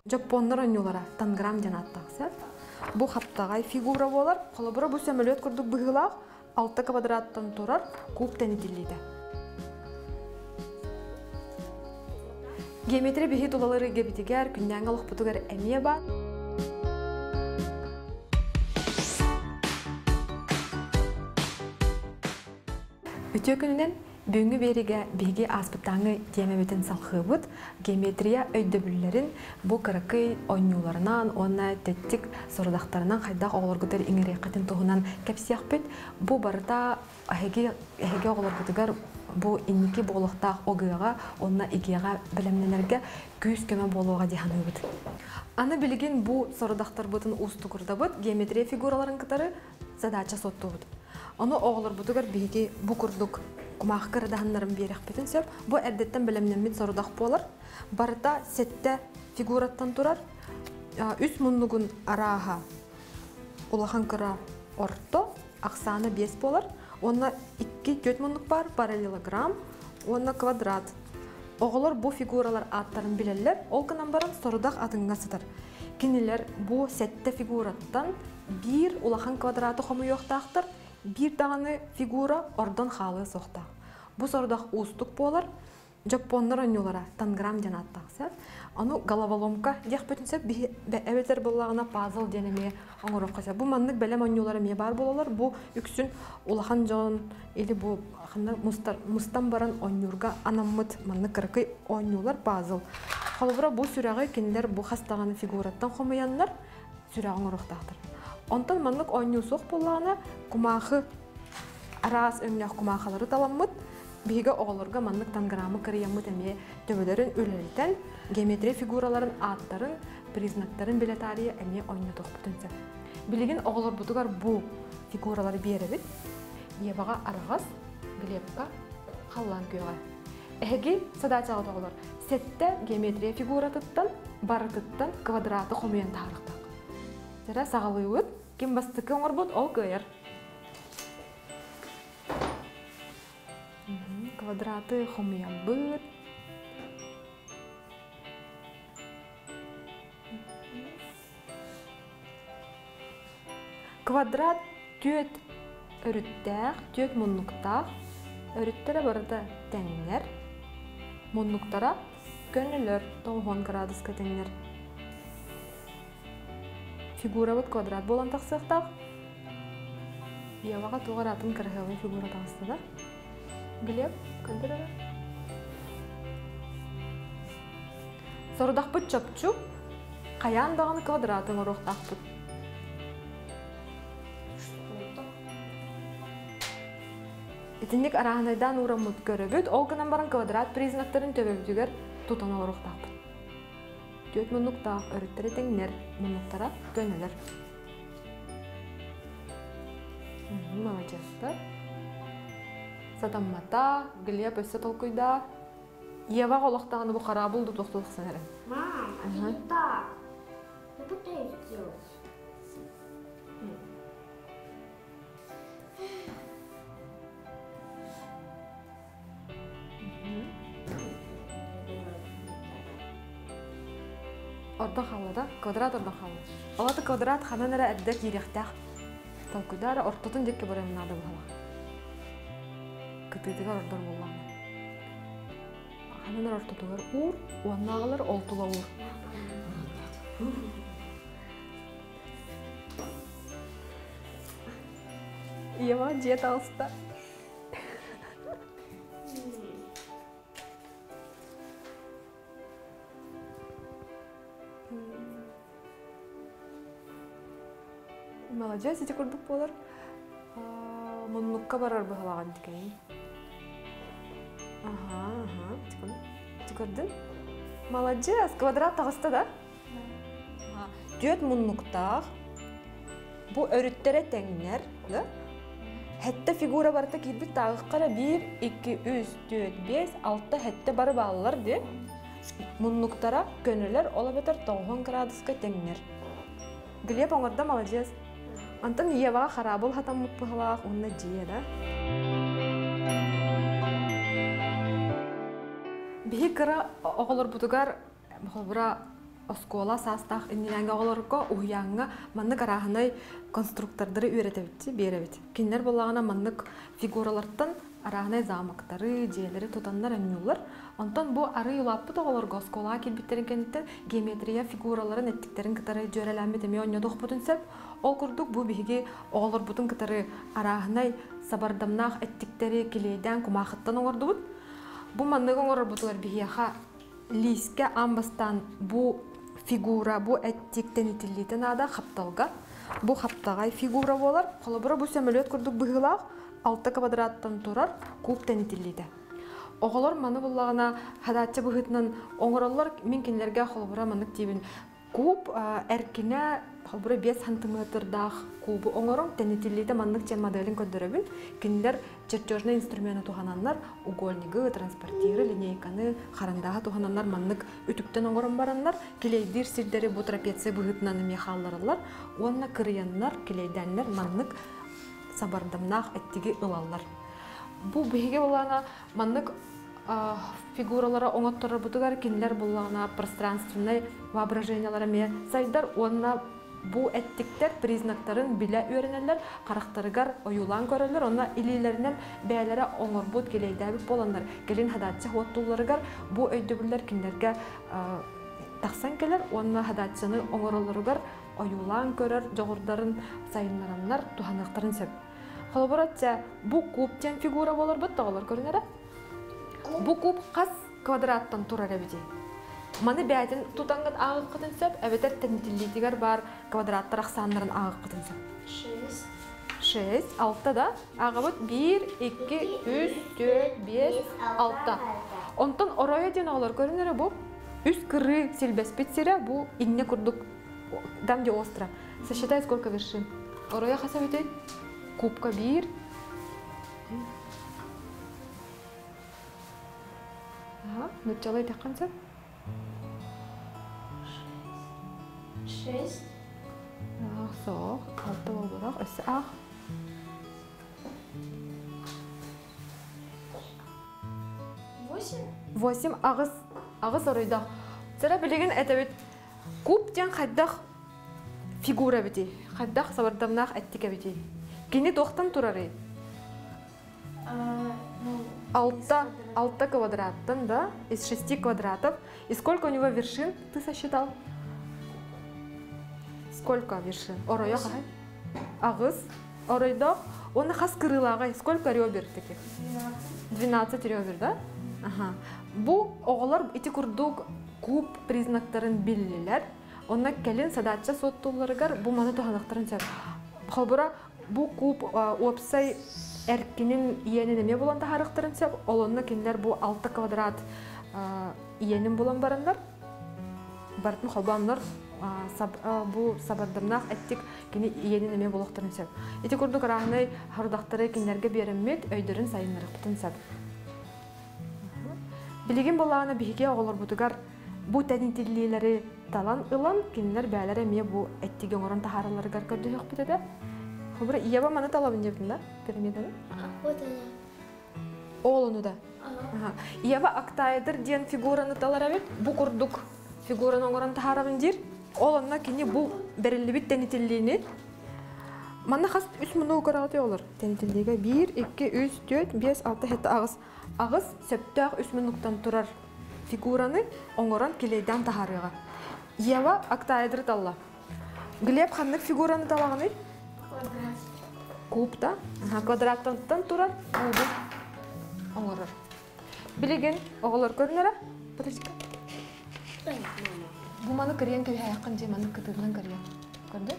Дьоппуоннар оонньуулара танграм диэн ааттаах сөп. Бу хаптаҕай фигура буолар. Холобура бу сөмөлүөт курдук быһыылаах алта квадраттан турар куб тэнитиллиитэ. Геометрия биһи тулалар эйгэбитигэр, күннээҥи олохпутугар эмиэ баар. Үтүө күнүнэн бүгүҥҥү биэриигэ биһиги ааспыттааҥы тиэмэбитин салхыыбыт. Геометрия өйдөбүллэрин бу кыракый оонньууларынан уонна тэттик сорудахтарынан хайдах оҕолоргутугар иҥэриэххитин туһунан кэпсиэхпит. Бу барыта эһиги эһиги оҕолоргутугар бу инники буолуохтаах ОГЭ-ҕа уонна ИГЭ-ҕэ бэлэмнэнэргэ күүс-көмө буолуоҕа дии саныыбыт. Аны билигин бу сорудахтарбытын уустугурдабыт, геометрия фигураларын кытары задача суоттуубут. Ону оҕолорбутугар биһиги бу курдук кумаахы кырадаһыннарын биэрэхпитин сөп. Бу эрдэттэн бэлэмнэммит сорудах буолар. Барыта сэттэ фигураттан турар. Үс муннугун арааһа улахан кыра орто, ахсаана биэс буолар. Уонна икки түөрт муннук баар параллелограмм уонна квадрат. Оҕолор бу фигуралар ааттарын билэллэр, ол гынан баран сорудах атыҥҥа сытар. Кинилэр бу сэттэ фигураттан биир улахан квадраты хомуйуохтаахтар, биир даҕаны фигура ордон хаалыа суохтаах. Бу сорудах уустук буолар. Дьоппуоннар оонньуулара танграм диэн ааттаах сөп. Ону головоломка диэхпитин сөп, эбэтэр буоллаҕына пазл диэн эмиэ оҥоруохха сөп. Бу маннык бэлэм оонньуулар эмиэ баар буолаллар. Бу үксүн улахан дьон или бу ханна мустар мустан баран оонньуурга анаммыт маннык кыракый оонньуулар пазл. Холобура бу сүрэҕи кинилэр бу хас даҕаны фигураттан хомуйаннар сүрэҕи оҥоруохтаахтар. Онтон маннык оонньуу суох буоллаҕына кумаахы араас өҥнөөх кумаахалары таламмыт биһиги оҕолорго маннык танграммы кырыйаммыт эмиэ төбөлөрүн үлэлэтэн геометрия фигураларын ааттарын, признактарын билэ таарыйа эмиэ оонньотуохпутун сөп. Билигин оҕолорбутугар бу фигуралары биэрэбит. Еваҕа араҕас, Глебка халлаан күөҕэ. Эһиги задачаҕыт оҕолор сэттэ геометрия фигуратыттан барытыттан квадраты хомуйан таһаарыахтаах. Дьэрэ саҕалыыбыт. Ким бастакы оҥорбут, ол кыайар. Квадраты хомуйабыт. Квадрат түөрт өрүттээх, түөрт муннуктаах. Өрүттэрэ барыта тэҥнэр. Муннуктара көнөлөр, 90 градуска тэҥнэр. Фигурабыт квадрат буолан тахсыахтаах. Еваҕа туох эрэ атын кыраһыабай фигура таҕыста да? Глеб, көрдөр эрэ. Сорудахпыт чопчу, хайаан даҕаны квадраты оҥоруохтаахпыт. Итинник арааһынайдаан уураммыт көрөбүт, ол гынан баран квадрат признактарын төбөбүтүгэр тутан олоруохтаахпыт. Түөрт муннуктаах өрүттэрэ тэҥнэр, муннуктара көнөлөр. Маладьыастар. Сатаммата, Глеб өссө толкуйдаа. Еваҕа олохтоҕуна бу хараабыл да туох тахсан эрэ. Мам, это не так. Я пытаюсь сделать. Ордон хаалла да? Квадрат ордон хаалла. Ол аты квадрат ханан эрэ эрдэ киириэхтээх. Толкуйдаа эрэ ортотун диэки барыам наада быһалаах. Кытыытыгар ордор буоллаҕына. Ханан эрэ ортотугар уур, уоннааҕылар ол тула уур. Ева дьиэ таҕыста. Маладьыас ити курдук буолар. Муннукка барар быһалаҕын тикэйин. Аха, аха, ити көрдүн. Маладьыас, квадрат таҕыста да? Түөрт муннуктаах, бу өрүттэрэ тэҥнэр, да? Сэттэ фигура барыта киирбит тааҕыххара биир, икки, үс, түөрт, биэс, алта, сэттэ бары бааллар диэн. Муннуктара көнөлөр, ол эбэтэр 90 градуска тэҥнэр. Глеб оҥордо маладьыас. Онтон Еваҕа хараабыл хатаммыт быһалаах уонна дьиэ да. Биһи кыра оҕолорбутугар холобура Оскуола саастаах иннинээҥҥи оҕолорго уһуйааҥҥа маннык арааһынай конструктордары үөрэтэбит, биэрэбит. Кинилэр буоллаҕына маннык фигуралартан арааһынай замоктары, дьиэлэри тутаннар оонньууллар. Онтон бу арыый улааппыт оҕолорго оскуолаҕа киирбиттэрин кэнниттэн геометрия фигураларын эттиктэрин кытары дьүөрэлээммит эмиэ оонньотуохпутун сөп. Ол курдук бу биһиги оҕолорбутун кытары арааһынай сабардамнаах эттиктэри килиэйдээн кумаахыттан оҥордубут. Бу маннык оҥорорбутугар биһиэхэ лиискэ аан бастаан бу фигура, бу эттик тэнитиллиитэ наада хапталга. Бу хаптаҕай фигура буолар. Холобура, бу сөмөлүөт курдук быһыылаах 6 квадраттан турар куб тэнитиллиитэ. Оҕолор маны буллаҕына хадааччы быһыытынан оҥороллор. Мин кинилэргэ холобура маннык диибин. Куб эркинэ холобура 5 сантиметрдаах кубу оҥорон тэнитиллиитэ маннык диэн моделин көрдөрөбүн. Кинилэр чертежный инструмены туһананнар угольнигы, транспортиры, линейканы, харандааһы туһананнар маннык үтүктэн оҥорон бараннар килейдиир сирдэри бу трапеция быһыытынан эмиэ хааллараллар уонна кырыйаннар, килейдээннэр маннык сабардамнаах эттиги ылаллар. Бу биһиги булаана маннык фигуралара оҥотторорбутугар кинилэр буллаҕына пространственнай воображениялара эмиэ сайдар уонна бу эттиктэр признактарын билэ үөрэнэллэр, харахтарыгар ойуулаан көрөллөр уонна илиилэринэн бэйэлэрэ оҥорбут, килэйдээбит буоланнар, кэлин хадааччы уоттуулларыгар бу өйдөбүллэр кинилэргэ тахсан кэлэр уонна хадааччыны оҥороллоругар ойуулаан көрөр дьоҕурдарын сайыннараннар туһаныахтарын сөп. Холобура, чэ, бу куб диэн фигура буоларбыт тоҕолор көрүнэрэ. Бу куб хас квадраттан турар эбитий? Маны бэйэтин тутаҥҥыт ааҕыаххытын сөп, эбэтэр тэнитиллиитигэр баар квадраттар ахсааннарын ааҕыаххытын сөп. Шесть. Шесть, алта да? Ааҕабыт биир, икки, үс, түөрт, биэс, алта. Онтон оройо диэн оҕолор көрүнэрэ бу үс кырыы силбэспит сирэ бу иннэ курдук там где остро. Сосчитай, сколько вершин. Оройо хас эбитий? Кубка биир. Ага, нуччалай этиххин сөп. Шесть. Ах, соох, алта буолбатах, өссө ах. Восемь. Восемь аҕыс, аҕыс оройдоох. Сара билигин этэбит Куб диэн хайдах фигура эбитий? Хайдах сабардамнаах эттик эбитий? Кини туохтан турарый? Алта, алта квадраттан, да? Из шести квадратов. И сколько у него вершин ты сосчитал? Сколько вершин? Оройо хаһай? Аҕыс. Оройдоох. Уонна хас кырыылааҕай? Сколько ребер таких? 12 ребер, да? Ага. Бу оҕолор ити курдук куб признактарын биллилэр. Онно кэлин садаачча суоттуулларыгар бу маны туһаныахтарын сөп. Холобура, бу куб уопсай эркинин иэнин эмиэ булан таһаарыахтарын сөп. Ол онно кинилэр бу 6 квадрат иэнин булан бараннар, барытын холбооннор бу сабардамнаах эттик кини иэнин эмиэ булуохтарын сөп. Ити курдук арааһынай харудахтары кинилэргэ биэрэммит, өйдөрүн сайыннарыахпытын сөп. Билигин буоллаҕына биһиги оҕолорбутугар бу тэнитиллиилэри талан ылан, кинилэр бэйэлэрэ эмиэ бу эттиги оҥорон таһааралларыгар көрдөһүөхпүт этэ. Холобура, ийэбэ маны талабын диэбитин да, пирамиданы? Вот она. Ол ону да. Ийэбэ октаэдр диэн фигураны талар эбит. Бу курдук фигураны оҥорон таһаарабын диир. Ол онно кини бу бэриллибит тэнитиллиини Манна хас үс муннугу көрөҕүтүй олор? Тэнитиллиигэ биир, икки, үс, түөрт, биэс, алта, сэттэ, аҕыс. Аҕыс сөптөөх үс муннуктан турар фигураны оҥорон килиэйдээн таһаарыаҕа. Ева октаэдры талла. Глеб ханнык фигураны талаҕыный? Квадрат. Куб да? Квадраттан турар кубу оҥорор. Билигин оҕолор көрүнэрэ? Подожди-ка. Бу маны кырыйан кэбиһээххин дии, маны кытыытынан кырыйан. Көрдүн?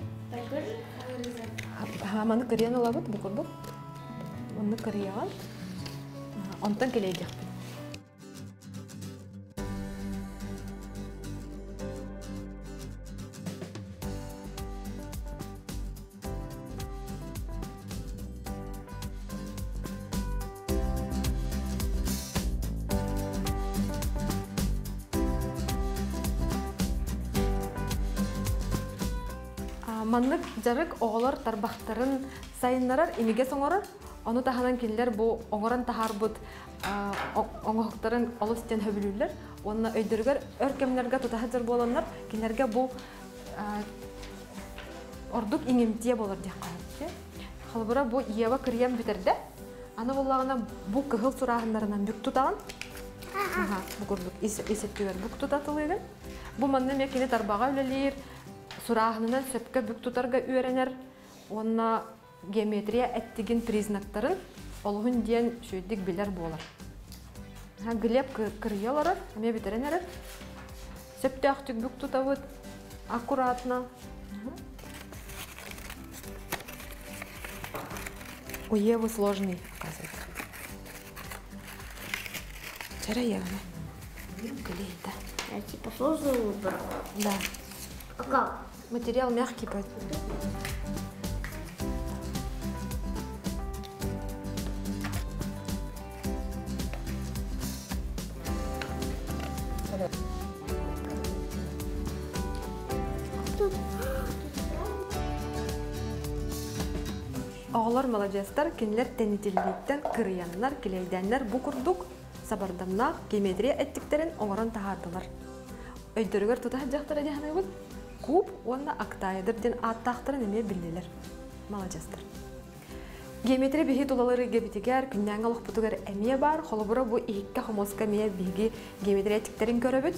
Маны кырыйан ылабыт бу курдук. Онну кырыйаҕын. Онтон килэйдиэхпит. Маннык дьарык оҕолор тарбахтарын сайыннарар, имигэс оҥорор. Ону таһынан кинилэр бу оҥорон таһаарбыт оҥоһуктарын олус диэн сөбүлүүллэр уонна өйдөрүгэр өр кэмнэргэ тута сылдьар буоланнар кинилэргэ бу ордук иҥэмтиэ буолар диэххэ сөп. Холобура бу Ева кырыйан бүтэрдэ. Аны буоллаҕына бу кыһыл сурааһыннарынан бүк тутаҕын. Бу курдук ис өттүгэр бүк тутатылыыгын. Бу манна эмиэ кини тарбаҕа үлэлиир, сурааһынынан сөпкө бүк тутарга үөрэнэр уонна геометрия эттигин признактарын олуһун диэн үчүгэйдик билэр буолар. Глеб кырыйа олорор, эмиэ бүтэрэн эрэр. Сөптөөхтүк бүк тутабыт, аккуратно. У Евы сложный, оказывается. Вчера Ева. Клей, да. Я типа сложный выбрал. Да. А как? Материал мягкий, поэтому. Оҕолор маладьыастар, кинилэр тэнитиллииттэн кырыйаннар, килэйдээннэр бу курдук сабардамнаах геометрия эттиктэрин оҥорон таһаардылар. Өйдөрүгэр тута сылдьахтара дии саныыбын. Куб уонна октаэдр диэн ааттаахтарын эмиэ биллилэр. Маладьыастар. Геометрия биһи тулалар эйгэбитигэр, күннээҥи олохпутугар эмиэ баар. Холобура, бу иһиккэ хомуоска эмиэ биһиги геометрия эттиктэрин көрөбүт.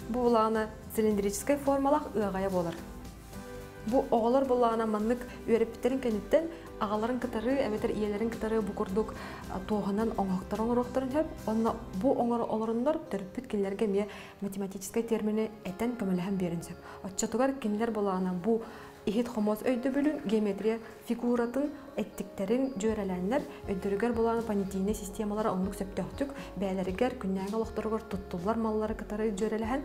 Бу булаана цилиндрическай формалаах ыаҕайа буолар. Бу оҕолор булаана маннык үөрэппиттэрин кэнниттэн аҕаларын кытары эбэтэр ийэлэрин кытары бу курдук туоһунан оҥоһуктар оҥоруохтарын сөп. Онно бу оҥоро олороннор төрөппүт кинилэргэ эмиэ математическай термини этэн көмөлөһөн биэрин сөп. Оччотугар кинилэр булаана бу иһит-хомуос өйдөбүлүн, геометрия фигуратын, эттиктэрин дьүөрэлээннэр, өйдөрүгэр булаан понятийнай системалара оннук сөптөөхтүк бэйэлэригэр күннээҥи олохторугар туттуллар маллары кытары дьүөрэлэһэн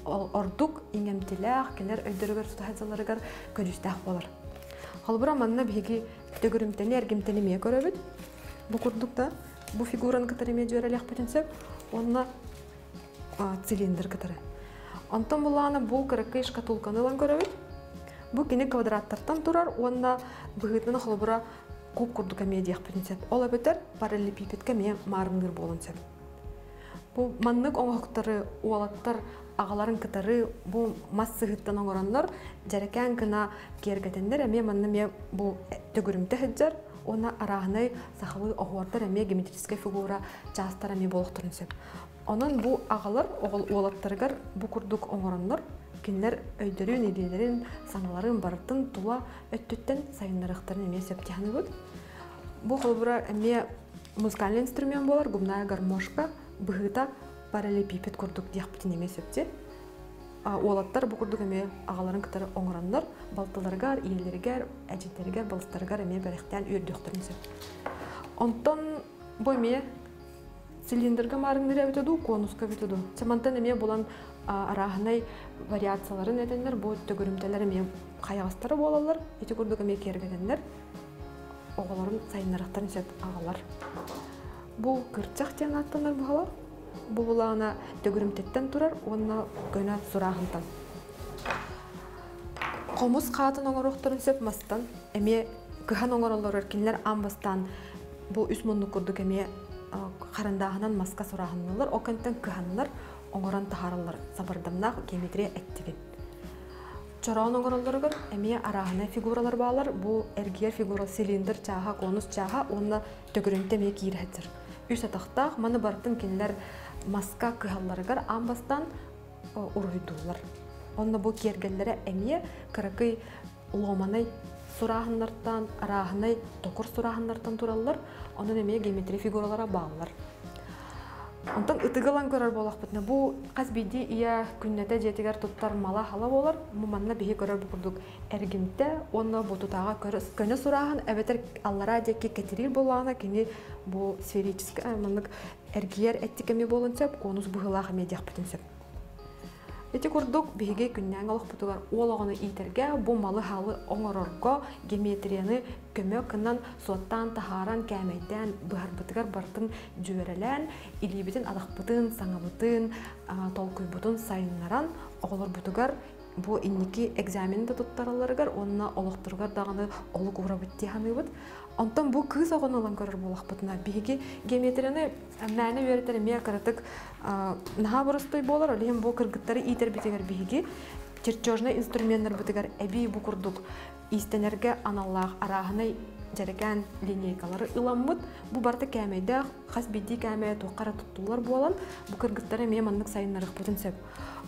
ордук иҥэмтилээх, кинилэр өйдөрүгэр тута сылдьалларыгар көдьүүстээх буолар. Холобура, манна биһиги төгүрүмтэни, эргимтэни эмиэ көрөбүт. Бу курдук да бу фигураны кытары эмиэ дьүөрэлиэхпитин сөп. Уонна цилиндр кытары. Онтон булаана бу кыракый шкатулканы ылан көрөбүт. Бу кини квадраттартан турар уонна быһыытынан холобура куб курдук эмиэ диэхпитин сөп. Ол эбэтэр параллелепипедка эмиэ маарынныыр буолуон сөп. Бу маннык оҥоһуктары уолаттар аҕаларын кытары бу мас сыһыттан оҥороннор дьэрэкээн гына киэргэтэннэр эмиэ манна эмиэ бу төгүрүмтэ сылдьар уонна арааһынай сахалыы оһуордар эмиэ геометрическай фигура чаастара эмиэ буолуохтарын сөп. Онон бу аҕалар уолаттарыгар бу курдук оҥороннор, кинилэр өйдөрүн, илиилэрин, саҥаларын барытын тула өттүттэн сайыннарыахтарын эмиэ сөп дии Бу холобура эмиэ музыкальный инструмент буолар, губная гармошка, быһыыта параллелепипед курдук диэхпитин эмиэ сөп дии. Уолаттар бу курдук эмиэ аҕаларын кытары оҥороннор, балтыларыгар, ийэлэригэр, эдьиийдэригэр, балыстарыгар эмиэ бэлэхтээн үөрдүөхтэрин сөп. Онтон бу эмиэ цилиндрга маарыҥныыр эбитэ дуу, конуска эбитэ дуу. Мантан эмиэ булан арааһынай вариацияларын этэннэр, бу төгүрүмтэлэр эмиэ хайаҕастара буолаллар. Ити курдук эмиэ киэргэтэннэр, оҕолорун сайыннарыахтарын сөп аҕалар. Бу кырчах диэн ааттанар быһалар. Бу булаана төгүрүмтэттэн турар уонна көнө сурааһынтан. Хомус хаатын оҥоруохтарын сөп мастан. Эмиэ кыһан оҥороллорор кинилэр аан бастаан бу үс муннук курдук эмиэ харандааһынан маска сурааһынналар, ол кэнниттэн кыһаннар оҥорон таһаараллар сабардамнаах геометрия эттигин. Чороон оҥороллоругар эмиэ арааһынай фигуралар баалар. Бу эргийэр фигура цилиндр чааһа, конус чааһа уонна төгүрүмтэ эмиэ киирэ сылдьар. Үс атахтаах, маны барытын кинилэр маска кыһалларыгар аан бастаан уруһуйдууллар. Онно бу киэргэллэрэ эмиэ кыракый ломанай сурааһыннартан, арааһынай токур сурааһыннартан тураллар. Онон эмиэ геометрия фигуралара бааллар. Онтон ытыгы ылан көрөр буоллахпытына, бу хас биирдии ийэ күннэтэ дьиэтигэр туттар мала-хала буолар. Бу манна биһи көрөр бу курдук эргимтэ уонна бу тутааҕа көнө сурааһын эбэтэр аллараа диэки кэтириир буоллаҕына кини бу сферическай маннык эргийэр эттик эмиэ буолуон сөп, конус быһыылаах эмиэ диэхпитин сөп. Ити курдук биһиги күннээҥи олохпутугар уол оҕону иитэргэ, бу малы-халы оҥорорго геометрияны көмө гынан суоттаан таһааран, кээмэйдээн быһарбытыгар барытын дьүөрэлээн, илиибитин, атахпытын, саҥабытын, толкуйбутун сайыннаран оҕолорбутугар Бу инники экзамен да туттаралларыгар уонна олохторугар даҕаны олук уурабыт дии саныыбыт. Онтон бу кыыс оҕону ылан көрөр буоллахпытына, биһиги геометрияны мээнэ үөрэтэр эмиэ кыратык наһаа боростуой буолар. Ол иһин бу кыргыттары иитэрбитигэр биһиги чертежнай инструменнарбытыгар эбии бу курдук иистэнэргэ аналлаах арааһынай дьэрэкээн линейкалары ыламмыт. Бу барыта кээмэйдээх, хас биирдии кээмэйэ туохха эрэ туттуллар буолан, бу кыргыттары эмиэ маннык сайыннарыахпытын сөп.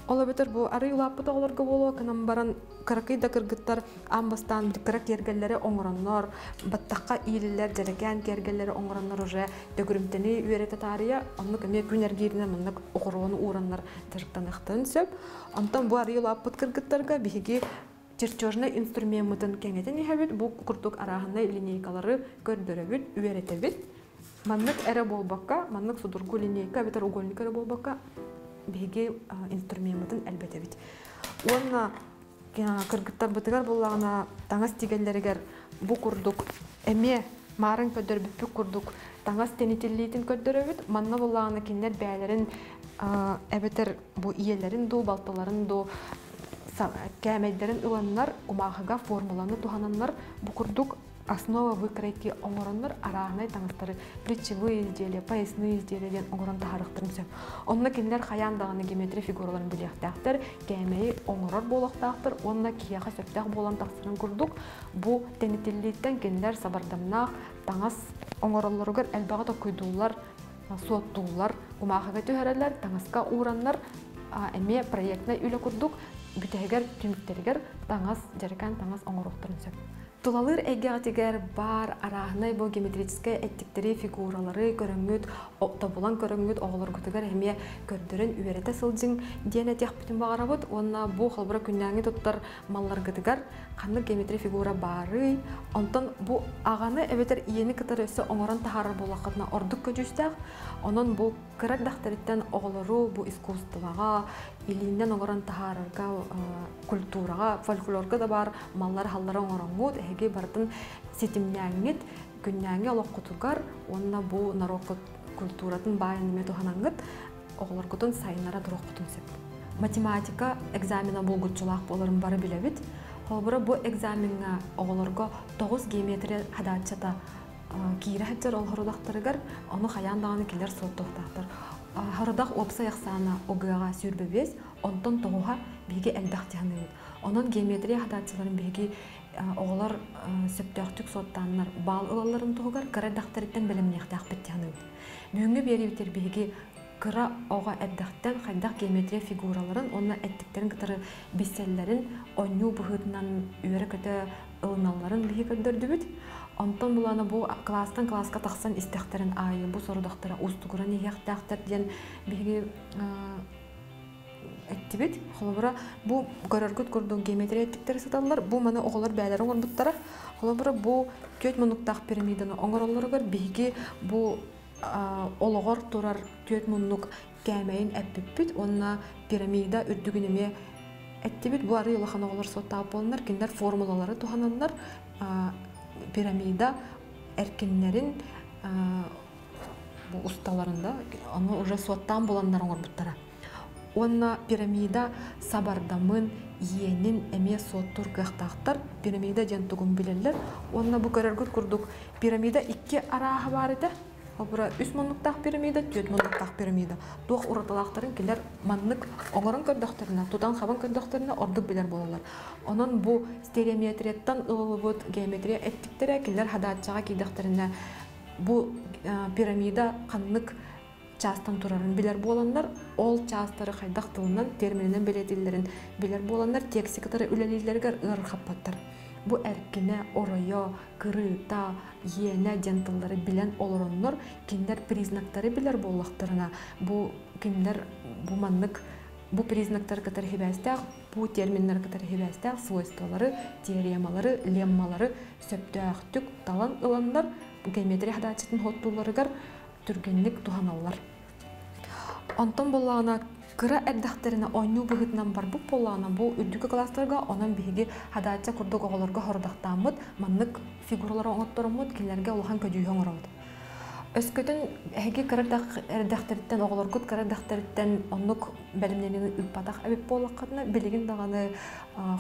Ол эбэтэр бу арый улааппыт оҕолорго буолуо гынан баран, кыракый да кыргыттар аан бастаан кыра киэргэллэри оҥороннор, баттахха иилиллэр дьэрэкээн киэргэллэри оҥороннор уже төгүрүмтэни үөрэтэ таарыйа, оннук эмиэ күн эргииринэн маннык оҕуруону уураннар дьарыктаныахтарын сөп. Онтон бу арый улааппыт кыргыттарга биһиги чертежнай инструмеммытын кэҥэтэн иһэбит, бу курдук арааһынай линейкалары көрдөрөбүт, үөрэтэбит. Маннык эрэ буолбакка, маннык судургу линейка эбэтэр угольник эрэ буолбакка, биһиги инструмеммытын элбэтэбит. Уонна кыргыттарбытыгар буоллаҕына таҥас тигэллэригэр бу курдук эмиэ маарын көрдөрбүппүт курдук таҥас тэнитиллиитин көрдөрөбүт. Манна буоллаҕына кинилэр бэйэлэрин эбэтэр бу ийэлэрин дуу, балтыларын дуу кээмэйдэрин ыланнар, кумааҕыга формуланы туһананнар бу курдук основа выкройки оҥороннор арааһынай таҥастары плечевые изделия, поясные изделия диэн оҥорон таһаарыахтарын сөп. Онно кинилэр хайаан даҕаны геометрия фигураларын билиэхтээхтэр, кээмэйи оҥорор буолуохтаахтар уонна киһиэхэ сөптөөх буолан тахсарын курдук бу тэнитиллииттэн кинилэр сабардамнаах таҥас оҥороллоругар элбэҕи токкуйдууллар, суоттууллар, кумааҕыга түһэрэллэр, таҥаска уураннар эмиэ проектнай үлэ курдук бүтэһигэр түмүктэригэр таҥас, дьэрэкээн таҥас оҥоруохтарын сөп. Тулалыыр эйгэҕитигэр баар арааһынай бу геометрическай эттиктэри, фигуралары көрөҥҥүт, тобулан көрөҥҥүт оҕолоргутугар эмиэ көрдөрөн үөрэтэ сылдьыҥ диэн этиэхпитин баҕарабыт уонна бу холобура күннээҥи туттар малларгытыгар ханнык геометрия фигура баарый, онтон бу аҕаны эбэтэр ийэни кытары өссө оҥорон таһаарар буоллаххытына ордук көдьүүстээх. Онон бу кыра эрдэхтэриттэн оҕолору бу искусствоҕа, илиинэн оҥорон таһаарарга, культураҕа, фольклорга да баар маллар-халлары оҥороҥҥут, эһиги барытын ситимнээҥҥит, күннээҥҥи олоххутугар уонна бу норуоккут культуратын баайын эмиэ туһанаҥҥыт оҕолоргутун сайыннара туруоххутун сөп. Математика экзамена булгуччулаах буоларын бары билэбит. Холобура, бу экзамеҥҥа оҕолорго 9 геометрия хадааччата киирэ сылдьар ол хорудахтарыгар ону хайаан даҕаны килэр суоттуохтаахтар. Хорудах уопсай ахсаана ОГЭ-ҕа 25, онтон тоҕуһа биһиги элбэх дьаһаныыбыт. Онон геометрия хадааччыларын биһиги оҕолор сөптөөхтүк суоттааннар баал ылалларын туһугар кыра эрдэхтэриттэн бэлэмниэхтээхпит дьаһаныыбыт. Бүгүҥҥү биэриибитигэр биһиги кыра оҕо эрдэхтэн хайдах геометрия фигураларын уонна эттиктэрин кытары билсэллэрин оонньуу быһыытынан үөрэ-көтө ылыналларын биһи көрдөрдүбүт. Онтон булана бу кылаастан кылааска тахсан истэхтэрин аайы бу сорудахтара уустугуран иһиэхтээхтэр диэн биһиги эттибит. Холобура, бу көрөргүт курдук геометрия эттиктэрэ сыталлар. Бу маны оҕолор бэйэлэрэ оҥорбуттара. Холобура, бу түөрт муннуктаах пирамиданы оҥороллоругар биһиги бу олоҕор турар түөрт муннук кээмэйин эппиппит уонна пирамида үрдүгүн эмиэ эттибит. Бу арый улахан оҕолор суоттаах буоланнар, кинилэр формулалары туһананнар пирамида эркиннэрин бу усталарында ону уже суоттаан буланнар оҥорбуттара. Уонна пирамида сабардамын, иэнин эмиэ суоттуур кыахтаахтар. Пирамида диэн тугун билэллэр. Уонна бу көрөргүт курдук пирамида икки арааһа баар этэ. Холобура, үс муннуктаах пирамида, түөрт муннуктаах пирамида. Туох уратылаахтарын кинилэр маннык оҥорон көрдөхтөрүнэ, тутан-хабан көрдөхтөрүнэ ордук билэр буолаллар. Онон бу стереометрияттан ылыллыбыт геометрия эттиктэрэ кинилэр хадааччаҕа киирдэхтэринэ бу пирамида ханнык чаастан турарын билэр буоланнар, ол чаастары хайдах тылынан, термининэн бэлиэтииллэрин билэр буоланнар, текси кытары үлэлииллэригэр ыарырхаппаттар. Бу эркинэ, оройо, кырыыта, иэнэ диэн тыллары билэн олороннор, кинилэр признактары билэр буоллахтарына, бу кинилэр бу маннык бу признактары кытары сибээстээх, бу терминнэри кытары сибээстээх свойстволары, теоремалары, леммалары сөптөөхтүк талан ыланнар, геометрия хадааччытын хоттууларыгар түргэнник туһаналлар. Онтон буоллаҕына кыра эрдэхтэринэ оонньуу быһыытынан барбыт буоллаҕына бу үрдүкү кылаастарга онон биһиги хадаачча курдук оҕолорго хорудахтааммыт маннык фигуралары оҥоттороммут кинилэргэ улахан көдьүүһү оҥоробут. Өскөтүн эһиги кыра эрдэхтэриттэн, оҕолоргут кыра эрдэхтэриттэн оннук бэлэмнэниини ыыппатах эбит буоллаххытына, билигин даҕаны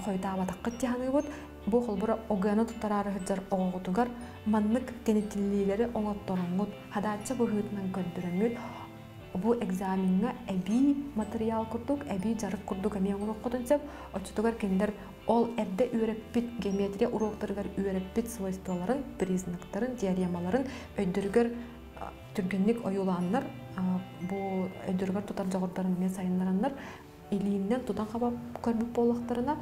хойутаабатаххыт дии саныыбыт. Бу холбура ОГЭ-ны туттараары сылдьар оҕоҕутугар маннык тэнитиллиилэри оҥоттороҥҥут, хадааччы быһыытынан көрдөрөҥҥүт, бу экзамеҥҥа эбии матырыйаал курдук, эбии дьарык курдук эмиэ оҥоруоххутун сөп. Оччотугар кинилэр ол эрдэ үөрэппит геометрия уруоктарыгар үөрэппит свойстволарын, признактарын, теоремаларын өйдөрүгэр түргэнник ойуулааннар, бу өйдөрүгэр тутар дьоҕурдарын эмиэ сайыннараннар, илииннэн тутан хаба көрбүт буоллахтарына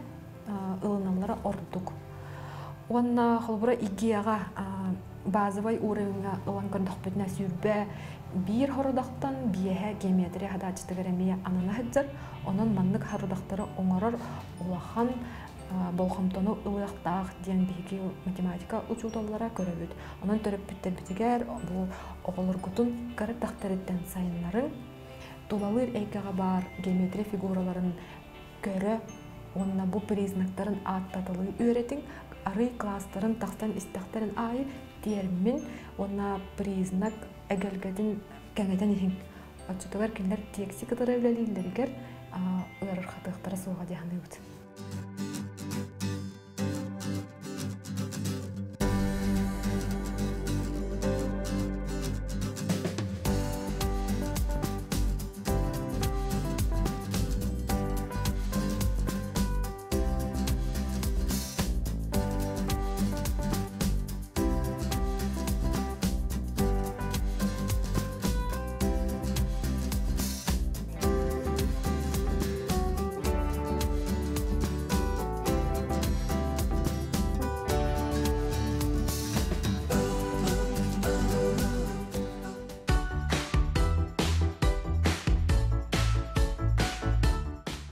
ылыналлара ордук. Уонна холобура ИГЕА-ҕа базовай уровеньҥа ылан көрдөхпүтүнэ 21 хорудахтан биэһэ геометрия хадааччытыгар эмиэ анана сылдьар. Онон маннык хорудахтары оҥорор улахан болҕомтону ылыахтаах диэн биһиги математика учууталлара көрөбүт. Онон төрөппүттэрбитигэр бу оҕолоргутун кыра эрдэхтэриттэн сайыннарыҥ, тулалыыр эйгэҕэ баар геометрия фигураларын көрө уонна бу признактарын ааттаталыы үөрэтиҥ, арый класстарын тахсан истэхтэрин аайы тиэрмин уонна признак эгэлгэтин кэҥэтэн иһиҥ. Оччотугар кинилэр тиэкси кытары үлэлииллэригэр ыарырҕатыахтара суоҕа дии саныыбыт.